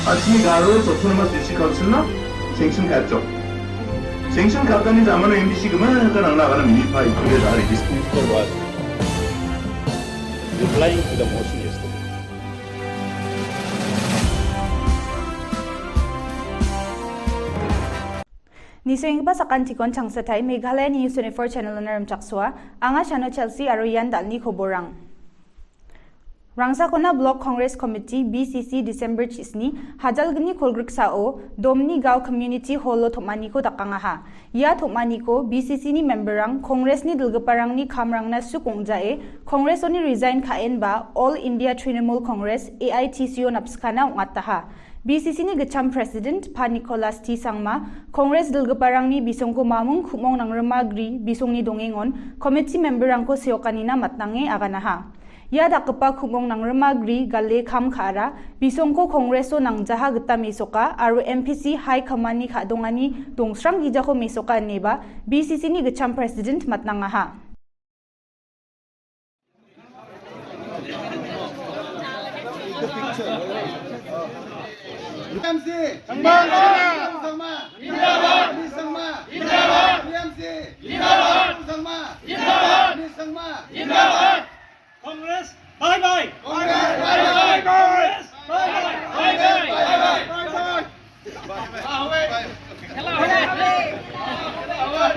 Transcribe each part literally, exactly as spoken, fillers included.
Asmi Garo Autonomous District Council na sanction kachok. Sanction katani zamano M D C gimana ka nang na kana mini pa itu dia dari dis. Mister Wal. Replying to the motion yesterday. Nisoenggipa sakantikon changsatai Meghalaya News twenty-four channel-ona rimchaksoa. Anga Shano Chelsea aro ian dal·ni koborang. Rangsakona Block Congress Committee, B C C, December chisni, Hajalgni kolgriksao, Domni Gao Community Hall-o tom·aniko dakangaha. Ia tom·aniko B C C-ni memberrang, Congress-ni dilgiparangni kamrangna suk ong·jae, Congress-oni resign ka·enba All India Trinamool Congress, A I T C-o napskana ong·ataha. B C C-ni gitcham President Pa Nicholas T Sangma, Congress dilgiparangni bisongko mamung ku·mong nangrima gri bisongni dongengon, committee memberrangko seokanina matnange aganaha. Ia dakgipa ku·mong nangrima gri gale kam ka·ara, bisongko Congress-o nangjaha gita mesoka aro M P C High Command-ni ka·dongani dongsrang gijako mesoka ineba B C C-ni gitcham President matnangaha. T M C. Sangma. Sangma. Sangma. T M C. Sangma. Sangma. Congress, bye bye. Congress, bye bye. Congress, bye bye. Bye bye. Bye bye.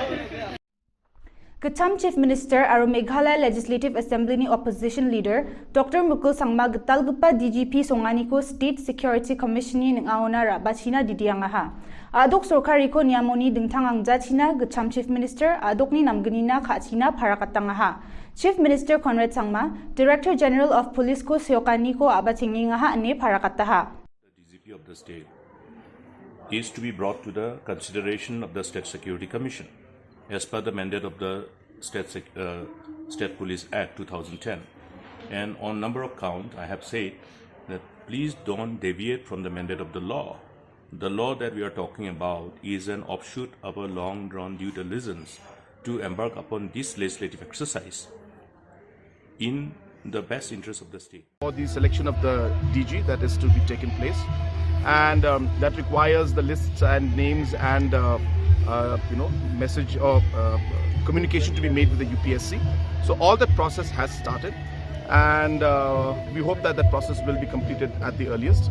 Gitcham Chief Minister aro Meghalaya Legislative Assembly-ni Opposition Leader Doctor Mukul Sangma gitalgipa D G P songaniko State Security Commission-ni ning·aona ra·bachina didiangaha. A·dok sorkariko niamoni dingtang angjachina Gitcham Chief Minister a·dokni namgnina ka·china parakatangaha. Chief Minister Conrad Sangma, Director General of Police-ko seokaniko a·bachengengaha ine parakataha. The D G P of the state is to be brought to the consideration of the State Security Commission as per the mandate of the State, Sec- uh, State Police Act two thousand ten. And on number of count, I have said that please don't deviate from the mandate of the law. The law that we are talking about is an offshoot of a long drawn due diligence to embark upon this legislative exercise in the best interest of the state. For the selection of the D G that is to be taken place. And um, that requires the lists and names and uh, uh, you know, message or uh, communication to be made with the U P S C. So all that process has started, and uh, we hope that that process will be completed at the earliest.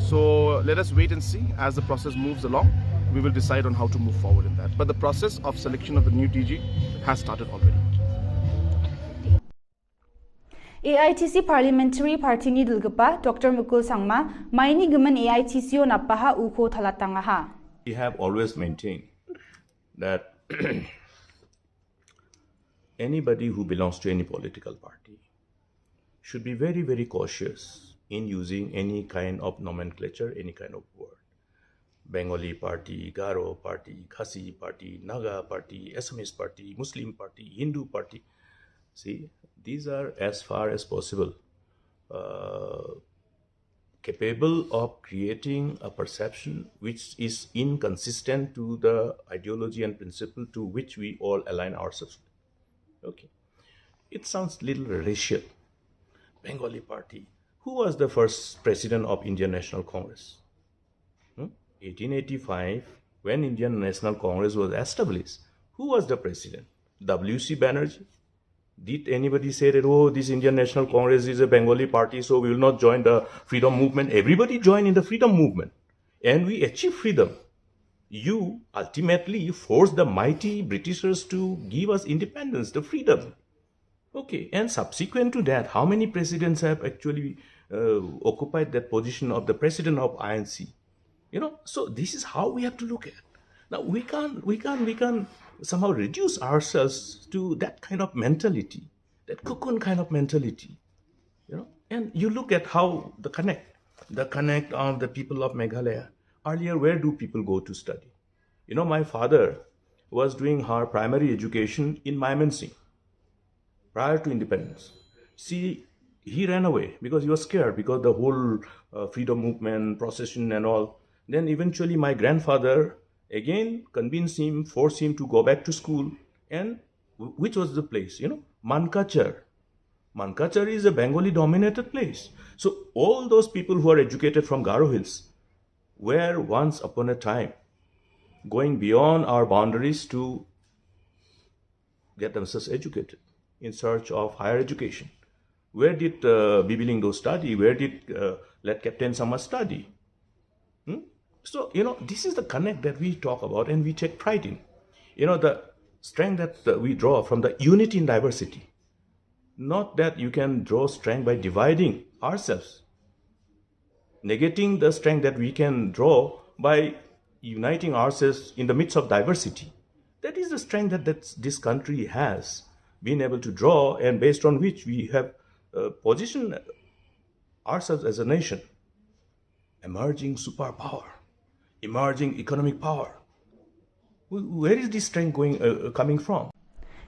So let us wait and see as the process moves along. We will decide on how to move forward in that. But the process of selection of the new D G has started already. A I T C Parliamentary Party-ni dilgipa Doctor Mukul Sangma, maini gimin A I T C-o napaha uko talatangaha. We have always maintained that anybody who belongs to any political party should be very, very cautious in using any kind of nomenclature, any kind of word. Bengali party, Garo party, Khasi party, Naga party, Assamese party, Muslim party, Hindu party. See, these are as far as possible uh, capable of creating a perception which is inconsistent to the ideology and principle to which we all align ourselves. Okay. It sounds little racial. Bengali party. Who was the first president of Indian National Congress? Hmm? eighteen eighty-five, when Indian National Congress was established, who was the president? W C Banerjee. Did anybody say that, "Oh, this Indian National Congress is a Bengali party, so we will not join the freedom movement"? Everybody joined in the freedom movement, and we achieved freedom. You ultimately forced the mighty Britishers to give us independence, the freedom. Okay, and subsequent to that, how many presidents have actually uh, occupied that position of the president of I N C? You know, so this is how we have to look at. Now we can't, we can't, we can't somehow reduce ourselves to that kind of mentality, that cocoon kind of mentality. You know, and you look at how the connect, the connect of the people of Meghalaya. Earlier, where do people go to study? You know, my father was doing her primary education in Mymensingh prior to independence. See, he ran away because he was scared because the whole uh, freedom movement, procession and all. Then eventually my grandfather again convinced him, forced him to go back to school. And w- which was the place? You know, Mankachar. Mankachar is a Bengali dominated place. So all those people who are educated from Garo Hills, where once upon a time, going beyond our boundaries to get themselves educated in search of higher education. Where did uh, Bibi Lingdo study? Where did uh, Late Captain Sangma study? Hmm? So, you know, this is the connect that we talk about and we take pride in. You know, the strength that uh, we draw from the unity in diversity. Not that you can draw strength by dividing ourselves, negating the strength that we can draw by uniting ourselves in the midst of diversity. That is the strength that that's, this country has been able to draw, and based on which we have uh, positioned ourselves as a nation. Emerging superpower, emerging economic power. Wh- Where is this strength going uh, coming from?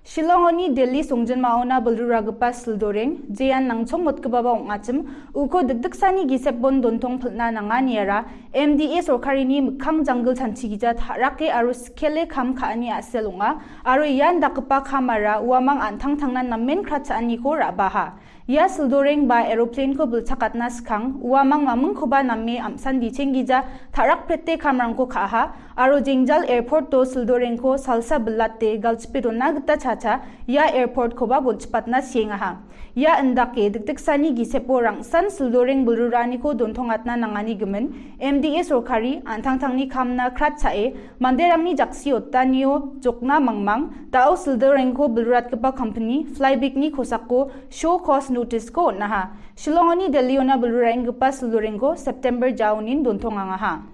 Shillongoni Delhi songjinmaona bilruragipa sildoreng, jean nangchongmotgipaba ong·achim, uko dikdiksani gisepon dontong pilna nanganiara, M D A sorkarini mikkang janggil chanchigija ta·rake aro skele kam ka·ani a·sel ong·a, aro ian dakgipa kamara uamang an·tangtangna namen kratcha·aniko ra·baha. Ia sildoreng ba aeroplane-ko bilchakatna skang uamang mamingkoba name am·san bicheng gija ta·rakprete kamrangko ka·aha aro jengjal airport-o sildorengko salsa bilate galchipe dona gita chacha ia airport-koba bonchipatna siengaha. Ia indake dikdiksani gisepo rangsan sildoreng bilruraniko dontongatna nangani gimin M D A sorkari an·tangtangni kamna krat cha·e manderangni jaksi otanio jokna mangmang da·o sildorengko bilruratgipa company Flybeak-ni kosako show cause notice-ko on·aha. Shillongoni Delhi-ona bilruraenggipa sildorengko September jaonin dontongangaha.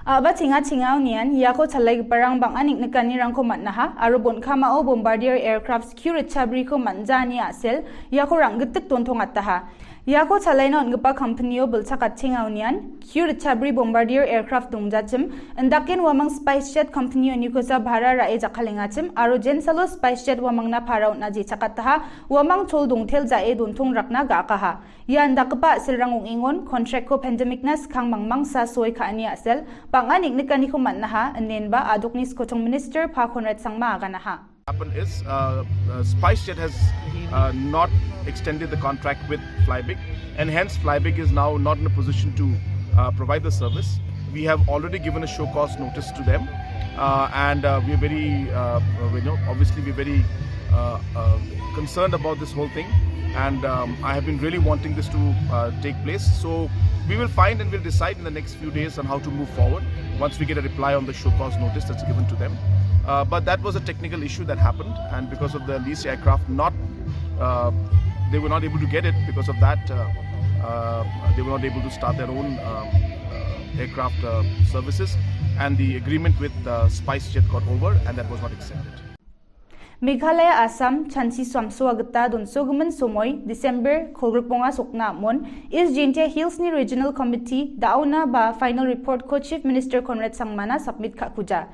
A·ba chenga chengaonian iako chalaigiparang bang·a neng·nikanirangko man·aha aro bonkamao bombardier aircraft Q richabriko man·jaani a·sel iako rang·gitik dontongataha. Iako chalaina on·gipa company-o bilchakatchengaonian Q richabri bombardier aircraft dongjachim, indaken uamang SpiceJet company-onikosa bhara ra·e jakkalengachim aro jensalo SpiceJet uamangna para on·a jechakataha uamang chol dongtel ja·e dontong rakna ga·akaha. Ia indakgipa a·selrang ong·engon contract-ko pandemic-na skang mangmangsa soi ka·ani a·sel, bang·a neng·nikaniko man·aha, inenba a·dokni skotong minister Pa Conrad Sangma aganaha. happened is uh, uh, SpiceJet has uh, not extended the contract with Flybeak, and hence Flybeak is now not in a position to uh, provide the service. We have already given a show cause notice to them, uh, and uh, we're very, uh, uh, you know, obviously we're very uh, uh, concerned about this whole thing, and um, I have been really wanting this to uh, take place. So we will find and we'll decide in the next few days on how to move forward once we get a reply on the show cause notice that's given to them. Uh, but that was a technical issue that happened, and because of the leased aircraft not, uh, they were not able to get it. Because of that, uh, uh, they were not able to start their own um, uh, aircraft uh, services, and the agreement with uh, SpiceJet got over, and that was not extended. Meghalaya Assam chanchi samsoa gita donsogimin somoi December kolgrikbonga sokna amon East Jaintia Hills-ni Regional Committee da·ona ba final report-ko Chief Minister Conrad Sangmana submit ka·kuja.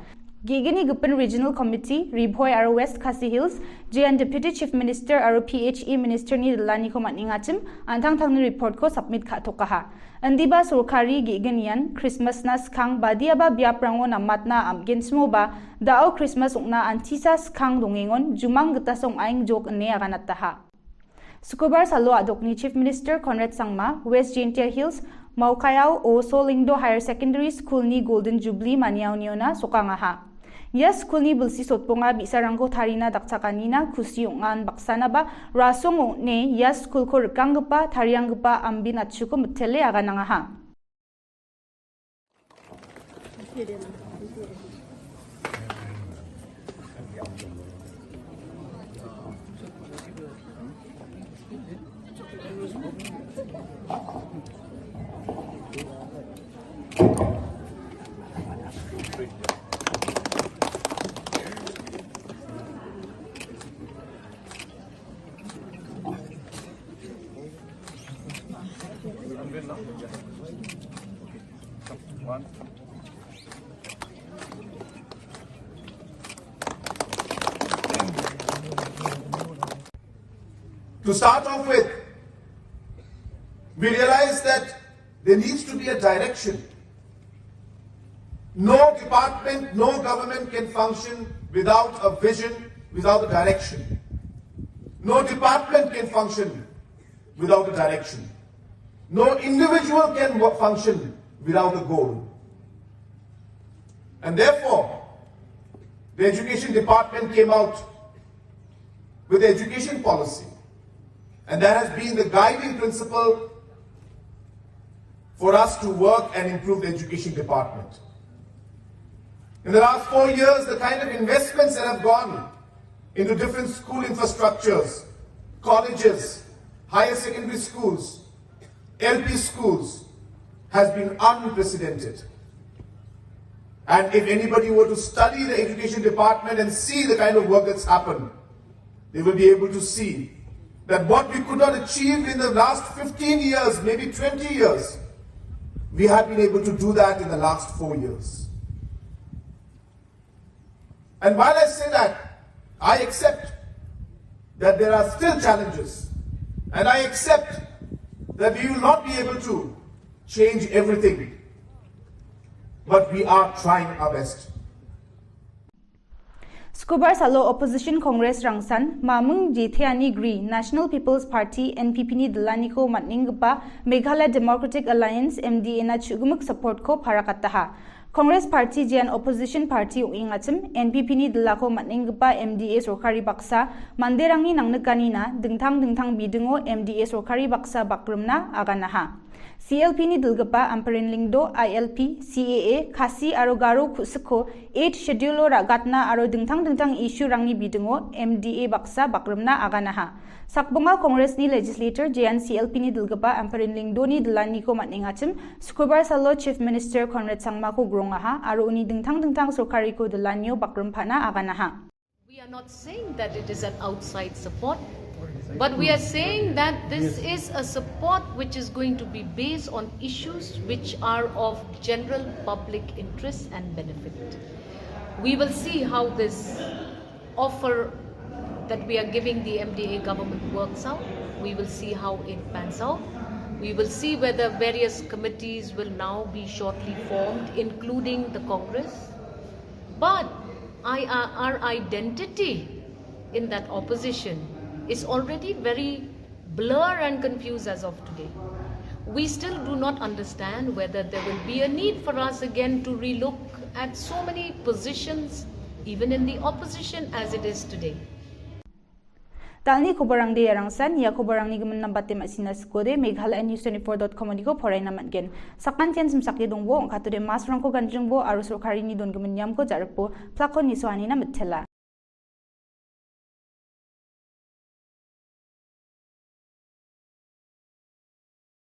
Ge·gni gipin Regional Committee, Ri Bhoi aro West Khasi Hills, jean Deputy Chief Minister aro P H E Minister-ni dilaniko man·engachim an·tangtangni report-ko submit ka·tokaha. Indiba sorkari ge·gnian Krismasna skang badiaba biaprango namatna am·genchimoba da·o Krismas ong·na antisa skang dongengon jumang gitasa ong·aeng jok ine aganataha. Sukubar salo a·dokni Chief Minister Conrad Sangma West Jaintia Hills Maukayao-o Solingdo Higher Secondary School-ni Golden Jubilee maniaoniona sokangaha. Ia skulni bilsi sotponga bi·sarangko tarina dakchakanina kusi ong·an baksanaba rasong ong·ne ia skulko rikanggipa tarianggipa ambin atchuko mitele aganangaha. To start off with, we realize that there needs to be a direction. No department, no government can function without a vision, without a direction. No department can function without a direction. No individual can wo- function without a goal. And therefore, the education department came out with the education policy. And that has been the guiding principle for us to work and improve the education department. In the last four years, the kind of investments that have gone into different school infrastructures, colleges, higher secondary schools, L P schools has been unprecedented. And if anybody were to study the education department and see the kind of work that's happened, they will be able to see that what we could not achieve in the last fifteen years, maybe twenty years, we have been able to do that in the last four years. And while I say that, I accept that there are still challenges, and I accept that we will not be able to change everything, but we are trying our best. Skubar salo Opposition Congress rangsan, Mamung Jiteani Gri National People's Party, N P P ni dilaniko man·enggipa Meghalaya Democratic Alliance, M D A na chu·gimik support-ko parakataha. Congress Party jean Opposition Party ong·engachim, N P P ni dilako man·enggipa M D A sorkari baksa manderangni nangnikanina dingtang dingtang bidingo M D A sorkari baksa bakrimna aganaha. C L P ni dilgipa Ampareen Lyngdoh, I L P, C A A, Khasi aro Garo ku·sikko Eighth Schedule-o ra·gatna aro dingtang dingtang issue-rangni bidingo M D A baksa bakrimna aganaha. Sakbonga Congress-ni legislator jean C L P ni dilgipa Ampareen Lyngdoh-ni dilaniko man·engachim, Skubar salo Chief Minister Conrad Sangmako grongaha aro uni dingtang dingtang sorkariko dilanio bakrimpana aganaha. We are not saying that it is an outside support, but we are saying that this is a support which is going to be based on issues which are of general public interest and benefit. We will see how this offer that we are giving the M D A government works out. We will see how it pans out. We will see whether various committees will now be shortly formed, including the Congress. But I, uh, our identity in that opposition is already very blur and confused as of today. We still do not understand whether there will be a need for us again to relook at so many positions, even in the opposition as it is today. Dal·ni kobarangde iarangsan, ia kobarangni gimin nambate ma·sina sikode, Meghalaya News twenty-four dot com-oniko poraina man·gen. Sakantian simsake dongbo, ong·katode masrangko ganjingbo, aro sorkarini dongimin niamko ja·rikbo, plakko nisoanina mitela.